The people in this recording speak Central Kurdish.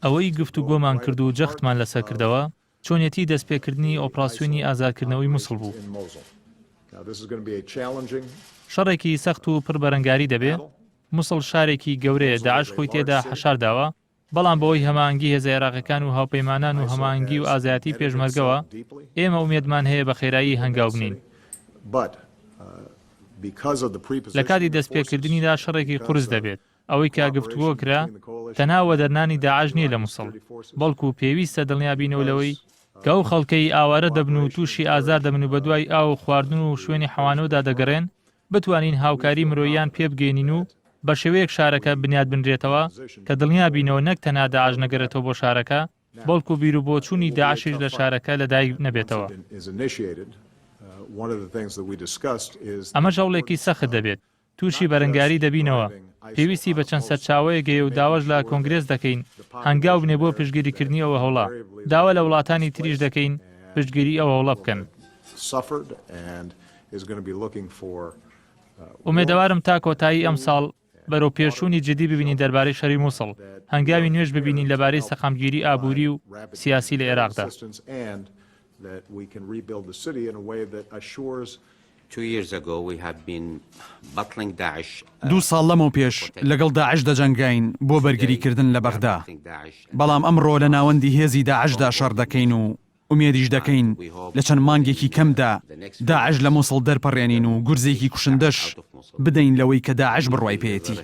ئەوەی گفتوگۆمان کرد و جەختمان لەسەر کردەوە، چۆنیەتی دەستپێکردنی ئۆپراسیۆنی ئازادکردنەوەی موسڵ بوو. شەڕێکی سەخت و پڕ بەرەنگاری دەبێ، موسڵ شارێکی گەورەیە داعش خۆی تێدا حەشار داوە، بەڵام بەهۆی هەماهەنگی هێزە عێراقیەکان و هاوپەیمانان و هەماهەنگی و ئازایەتی پێشمەرگەوە، ئێمە ئومێدمان هەیە بە خێرایی هەنگاو بنێین. لە کاتی دەستپێکردنیدا شەڕێکی قورس دەبێت، ئەوەی کە گفتوگۆ کرا تەنها وەدەرنانی داعش نییە لە موسڵ، بەڵکو پێویستە دڵنیابینەوە لەوەی کە ئەو خەڵکەی ئاوارە دەبن و تووشی ئازار دەبن و بەدوای ئاو و خواردن و شوێنی حەوانەوەدا دەگەڕێن، بتوانین هاوکاری مرۆییان پێبگەیەنین و بەشێوەیەک شارەکە بنیاتبنرێتەوە کە دڵنیابینەوە نەک تەنها داعش نەگەرێتەوە بۆ شارەکە، بەڵکو بیروبۆچوونی داعشیش لە شارەکە لەدایک نەبێتەوە. ئەمەش هەوڵێکی سەخت دەبێت، تووشی بەرەنگاری دەبینەوە، پێویستی بە چەند سەرچاوەیەک هەیە و داواش لە کۆنگرێس دەکەین هەنگاو بنێ بۆ پشتگیریکردنی ئەو هەوڵە، داوا لە وڵاتانی تریش دەکەین پشتگیری ئەو هەوڵە بکەن. ئومێدەوارم تا کۆتایی ئەمساڵ بەرەوپێشچوونی جدی ببینین دەربارەی شەری موسڵ، هەنگاوی نوێش ببینین لەبارەی سەقامگیری ئابووری و سیاسی لە عێراقدا. دوو ساڵ لەمەوپێش لەگەڵ داعش دەجەنگاین بۆ بەرگریکردن لە بەغدا، بەڵام ئەمڕۆ لە ناوەندی هێزی داعشدا شەڕ دەکەین و ئومێدیش دەکەین لە چەند مانگێکی کەمدا داعش لە موسڵ دەرپەڕێنین و گورزێکی کوشندەش بدەین لەوەی کە داعش بڕوای پێیەتی.